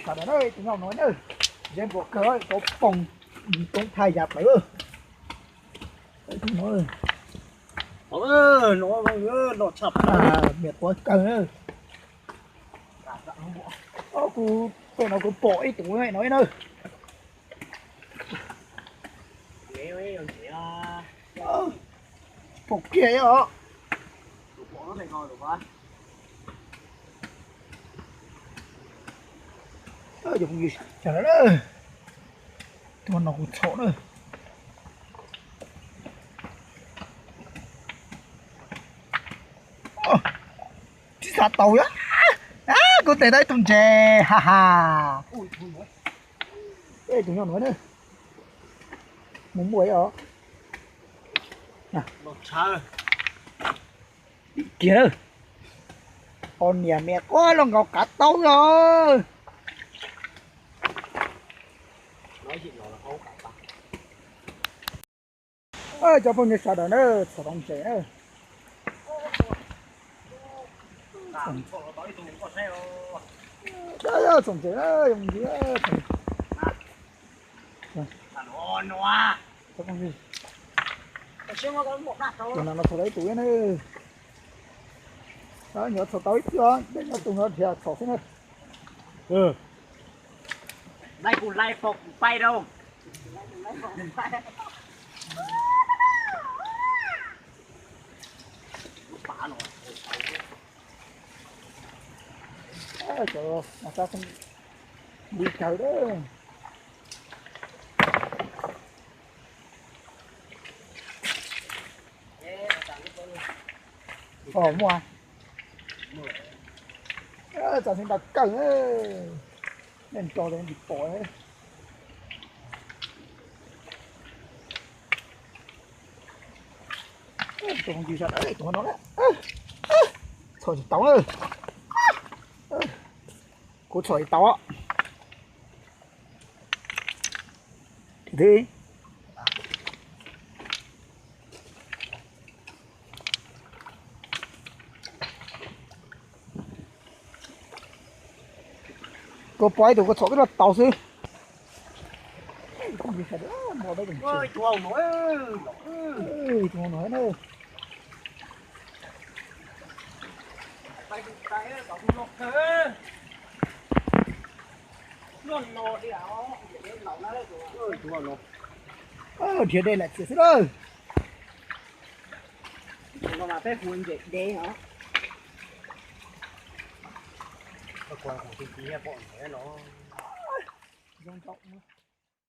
Sawv daws na, tus no no na, ze npua kawg, tau poob, poob thaj ya plaws. No, no tshaj, mias quav kawg na. Kuv pem no kuv pom ib tug no na. Pom kiag os. Tus no kuv txhom na. Tsis xav tau, kuv tes tau ib tug ntses, ha ha. Tus no no na, mus muaj os. Kiag, o niam, mias quav los nkaus qav taub os. Cov phooj ywg sawv daws na, txhom tau ntses na. Txhom ntses na, zoo ntsis. Tus no no txhom tau ib tug na. Nyuam txhom tau ib tug, peb nyob tus no dhia txhom xwb na. Laij kuv laij pom kuv paib rau. Cov no tab li kawg. Muaj, txav xeeb ntau kawg. Nej nrog tsis pom. Tus no, txhom tsis tau. Kuv txhom tsis tau. Kuv pom ib tug kuv txhom twb tau xwb. Nrhiav dej lam txias xwb lawm. Peb hu ntses dev os. Zoo nkauj.